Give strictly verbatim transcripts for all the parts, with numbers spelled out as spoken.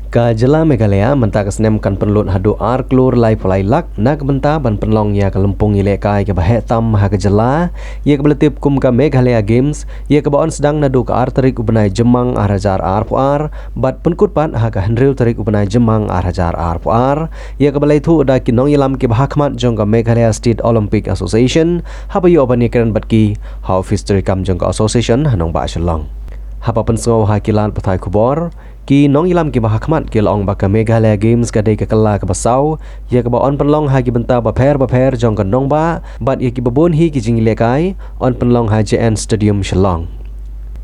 Ka jylla Meghalaya mynta ka snem kan pynlut haduh ar klur laiphew lai lak na ka bynta ban pynlong ïa ka lympung ïalehkai kaba heh tam ha ka jylla, ïa kaba la tip kum ka Meghalaya Games, ïa kaba yn sdang naduh ka ar tarik u bnai Jymmang ar hajar arphew ar bad pynkut pat ha ka hynriew tarik u bnai Jymmang ar hajar arphew ar, ïa kaba la ïathuh da ki nongïalam kiba ha khmat jong ka Meghalaya State Olympic Association, haba ïoh ban ïakren bad ki ha ophis treikam jong ka association ha nongbah Shillong. Haba pynsngew ha ki lad pathai khubor, ki nongïalam kiba ha khmat ki la ong ba ka Meghalaya Games ka dei ka kylla kaba saw, ïa kaba yn pynlong ha ki bynta bapher bapher jong ka nongbah, bad ïa kiba bun hi ki jingïalehkai yn pynlong ha J N Stadium Shillong.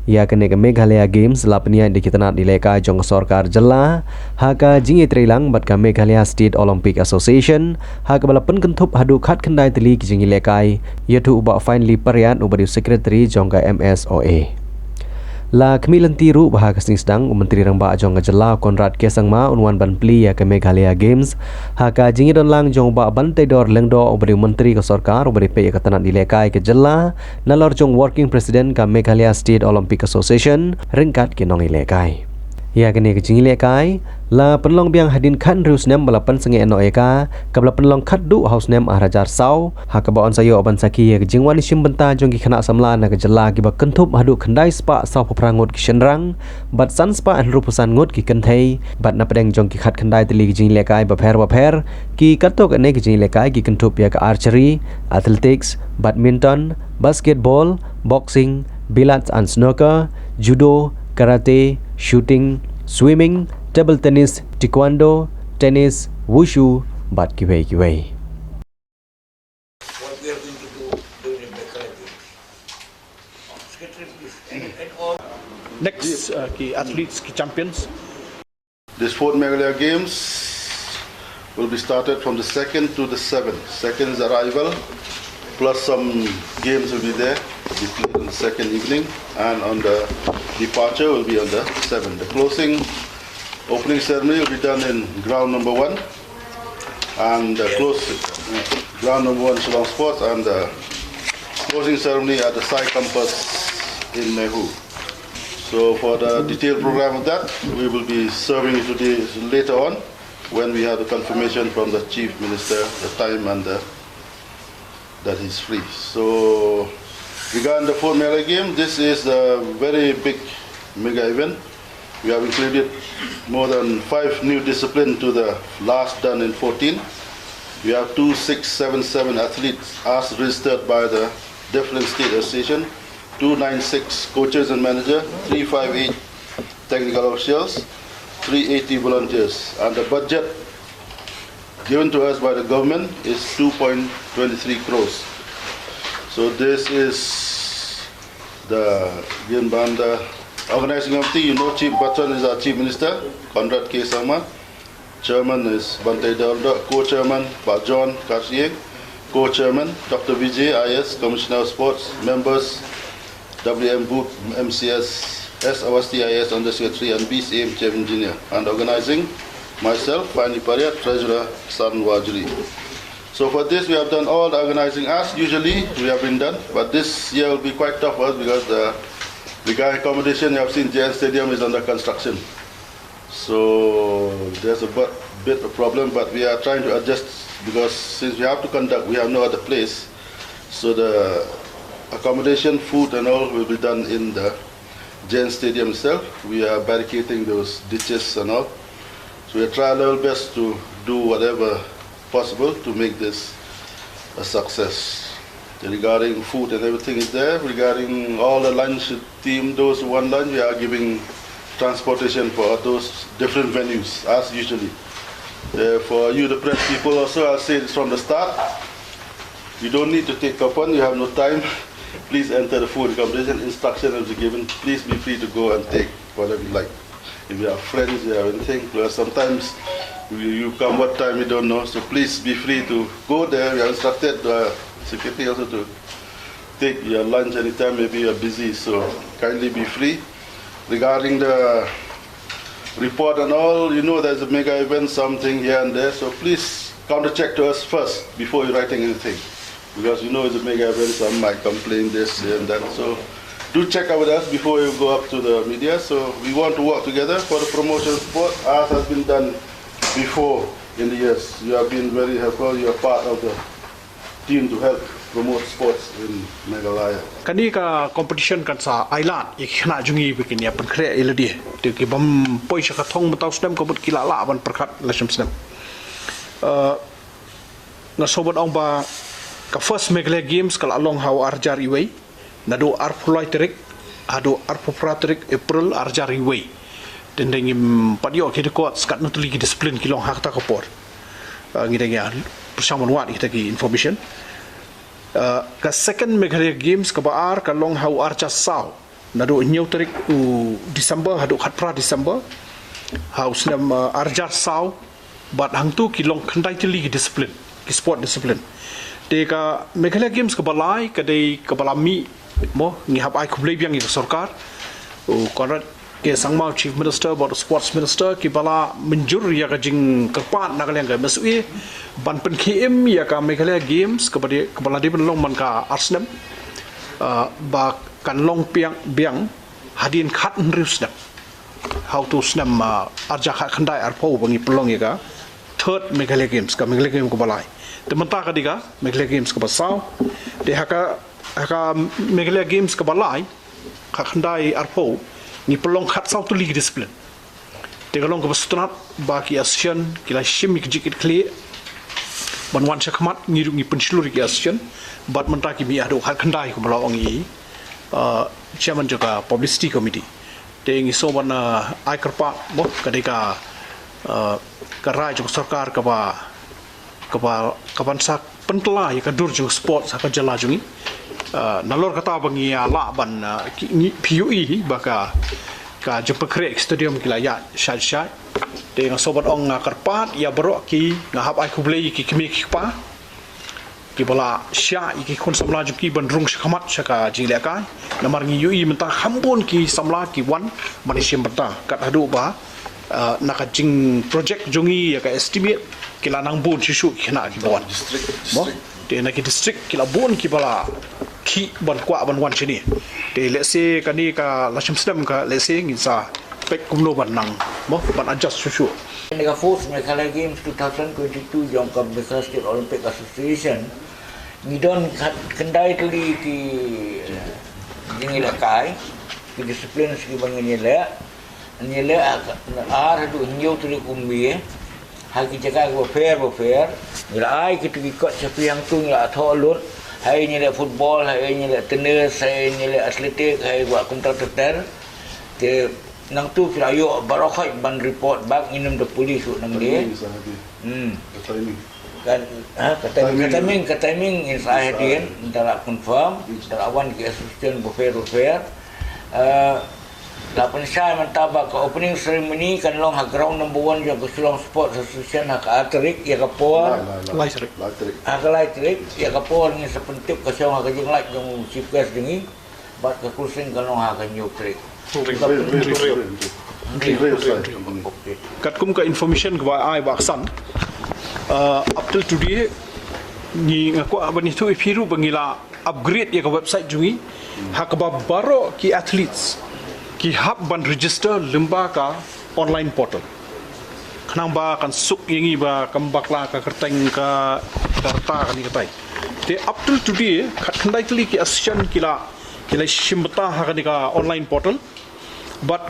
Ïa kane ka Meghalaya Games la pynïaid da ki tnat ïalehkai jong ka sorkar jylla, ha ka jingïatreilang bad ka Meghalaya State Olympic Association, ha kaba la pynkynthup haduh khatkhyndai tylli ki jingïalehkai, ïathuh u Bah Finely Pariat uba dei u secretary jong ka M S O A. La khmih lynti ruh ba ha ka sngi sdang u Myntri Rangbah jong ka jylla Conrad K Sangma un wan ban plie ïa ka Meghalaya Games, ha ka jingïadonlang jong u Bah Banteidor Lyngdoh uba dei u Myntri ka sorkar uba dei peit ïa ka tnat ïalehkai ka jylla, nalor jong u Working President ka Meghalaya State Olympic Association, ryngkat ki nongïalehkai. Ïa kane ka jingïalehkai la pynlong biang hadien khathynriew snem ba la pynsangeh noh ïa ka, kaba la pynlong khatduh ha u snem ar hajar saw, ha kaba yn sa ïoh ban sakhi ïa ka jingwan shim bynta jong ki khynnah samla na ka jylla kiba kynthup haduh khyndai spah sawphew phra ngut ki shynrang, bad san spah hynriewphew san ngut ki kynthei, bad na pdeng jong ki khatkhyndai tylli ki jingïalehkai bapher bapher, ki katto katne ki jingïalehkai ki kynthup ïa ka archery, athletics, badminton, basketball, boxing, billiards and snooker, judo, karate, shooting, swimming, table tennis, taekwondo, tennis, wushu, bad kiwei kiwei. What we are going to do during the Meghalaya Games. Secretary, please. And, and all. Next, uh, ki athletes, ki champions. This fourth Meghalaya Games will be started from the second to the seventh. Second's arrival, plus some games will be there, will be played on the second evening, and on the departure will be on the seventh. The closing opening ceremony will be done in ground number one, and the close, ground number one Shillong Sports, and the closing ceremony at the Sai Campus in Mehu. So for the detailed program of that, we will be serving you today later on when we have the confirmation from the Chief Minister, the time and the, that he's free. So regarding the fourth Meghalaya Game, this is a very big mega event. We have included more than five new disciplines to the last done in fourteen. We have two six seven seven athletes as registered by the different state association, two nine six coaches and manager, three five eight technical officials, three eighty volunteers, and the budget given to us by the government is two point twenty-three crores. So this is the Ginbanda Organizing Committee. You know, Chief Patron is our Chief Minister, Conrad K Sangma. Chairman is Banteidor Lyngdoh, co-chairman, Bah John Kharshieing, co-chairman, Doctor Vijay I A S, Commissioner of Sports, members, W M Booth, M C S, S Awasthi I A S, Under Secretary, and B C M Chief Engineer, and organizing, myself, Finely Pariat, Treasurer, San Wajri. So for this, we have done all the organizing as usually we have been done, but this year will be quite tough for us because the, the guy accommodation you have seen, J N Stadium, is under construction. So there's a bit, bit of problem, but we are trying to adjust because since we have to conduct, we have no other place. So the accommodation, food and all will be done in the J N Stadium itself. We are barricading those ditches and all. So we try our level best to do whatever possible to make this a success. Regarding food and everything is there. Regarding all the lunch team, those who want lunch, we are giving transportation for those different venues as usually. Uh, for you, the press people, also, I'll say this from the start. You don't need to take coupon, you have no time. Please enter the food accommodation. Instruction will be given. Please be free to go and take whatever you like. If you have friends, you have anything, because sometimes you, you come what time you don't know. So please be free to go there. We are instructed, uh, security also to take your lunch anytime. Maybe you are busy, so kindly be free. Regarding the report and all, you know, there's a mega event, something here and there. So please come to check to us first before you writing anything. Because you know it's a mega event, some might complain this and that. So Do check up with us before you go up to the media. So we want to work together for the promotion of sport, as has been done before in the years. You have been very helpful. You are part of the team to help promote sports in Meghalaya. Kane ka competition kan sa ai lad ïa ki khynnah jong ngi ba kin ïa pynkhreh ïa lade. Te ki bym poi sha ka thong mynta u snem ka mut ki la lah ban pyrkhat la snem snem. Uh, nga sngewbha ban ong ba ka first Meghalaya Games ka la long ha u ar hajar wei. Naduh arphew lai tarik haduh arphew phra tarik April ar hajar wei. Te ngim pat ïoh ki records katno tylli ki discipline ki long ha kata ka por. Uh, ngi dang ïa pyrshang ban wad ïa kita ki information. Uh, ka second Meghalaya Games kaba ar ka long ha u ar hajar saw. Naduh hynñiew tarik u December haduh khatphra December ha u snem, uh, ar hajar saw. Bad hangtu ki long khyndai tylli ki discipline, ki sport discipline. Te ka Meghalaya Games kaba lai ka dei kaba la mih, mo, ngi hap ai khublei biang ïa ka sorkar. U Conrad K Sangma, Chief Minister bad u Sports Minister, kiba la mynjur ïa ka jingkyrpad na ka liang ka M S W A ban pynkhie im ïa ka Meghalaya Games kaba dei, kaba la dei ban long man ka ar snem, uh, ba kan long biang, biang hadien khathynriew snem. Ha utu u snem, uh, ar hajar khatkhyndai arphew ba ngi pynlong ïa ka third Meghalaya Games, ka Meghalaya Games kaba lai. Te mynta ka dei ka Meghalaya Games kaba saw. Te ha ka, ha ka Meghalaya Games kaba lai, khatkhyndai arphew, ngi pynlong khatsaw tylli ki discipline. Te ka long kaba sngewtynnat ba ki association ki la shim ïa ka jingkitkhlieh ban wan sha khmat. Ngi ruh ngi pynshlur ïa ki association bad mynta ki mih haduh khatkhyndai kumba la ong i, uh, chairman jong ka publicity committee. Te ngi sngewbha ban, uh, ai kyrpad, mo, ka dei ka, uh, ka rai jong ka sorkar kaba, kaba, kaban sa pynkylla ïa ka dur jong sports ha ka jylla jong ngi. Uh, nalor kata ba ngi, uh, lah ban, uh, ki, ngi, phi ïohi ba ka, ka jingpynkhreh stadium ki la ïaid shai shai. Te nga sngewbha ban ong, nga kyrpad ïa baroh ki, nga hap ai khublei ïa ki kmie ki kpa kiba la shah ïa ki khun samla jong ki ban rung sha khmat sha ka jinglehkai. Namar ngi ïohi mynta kham bun ki samla ki wan ban ïashim bynta. Kat haduh ba, uh, na ka jingproject jong ngi ïa ka estimate ki la nang bun shuh shuh ki khynnah kiba wan. District, mo? District. Te na ki district ki la bun kiba la khih ban kwah ban wan shane. Te lehse kane ka la shem snem ka lehse ngin sa peit kumno ban nang, mo, ban adjust shuh shuh. Kane ka fourth Meghalaya Games two thousand twenty-two jong ka Meghalaya State Olympic Association, ngi don khyndai tylli ki, eh, jingïalehkai, ki disciplines kiba ngin ïaleh. Ngin ïaleh ar haduh hynñiew tarik u May ha ki jaka kiba pher ba pher. Ngi la ai kita ki kot sha phi hangtu, ngi la thoh lut. Haei ngi ïaleh football, haei ngi ïaleh tennis, haei ngi ïaleh athletic, haei ba kumta ter ter. Te nangtu ki la ïoh baroh khoit ban report back, ngin ym da pule shuh nangne. Timing sa hadien. Hmm. Ka timing. Ka, ha, ka timing, ka timing, ka timing ngin sa ai hadien, ngin sa ai hadien, mynta la confirm, ngin sa ai, mynta la wan ki association ba pher ba pher. Eh, la pynshai mynta ba ka opening ceremony kan long ha ground number one jong ka Shillong Sports Association ha ka ar tarik, ïa ka por. Lai, lai, lai. Lai tarik. Lai tarik. Ha ka lai tarik, ïa ka por ngin sa pyntip ka shong ha ka jinglait jong u chief guest jong ngi. Bad ka closing kan long ha ka hynñiew tarik. Hynriew, hynriew, hynriew. Hynriew, hynriew. Katkum ka information kaba ai Bah Hassan, uh, up till today, ngi, nga kwah ban ïathuh ïa phi ruh ba ngi la upgrade ïa ka website jong ngi. Ha kaba baroh ki athletes ki hap ban register lyngba ka online portal. Khnang ba kan suk ïa ngi ba kam bakla ka kyrteng ka, ka rta kane katai. Te up till today, khatkhyndai tylli ki association ki la, ki la shim bynta ha kane ka online portal. But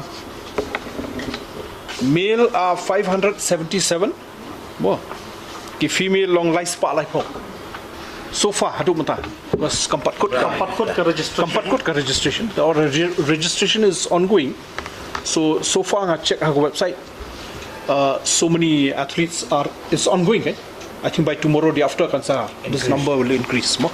male are five hundred seventy-seven. Mo. Ki female long lai spah laiphew. So far, haduh mynta. Bas kam pat kut ka, kam pat kut ka registration. Kam pat kut ka registration. The regi-, registration is ongoing. So, so far nga check ha ka website. Uh, so many athletes are, it's ongoing, eh? I think by tomorrow, day after, kan sa, this number will increase, mo?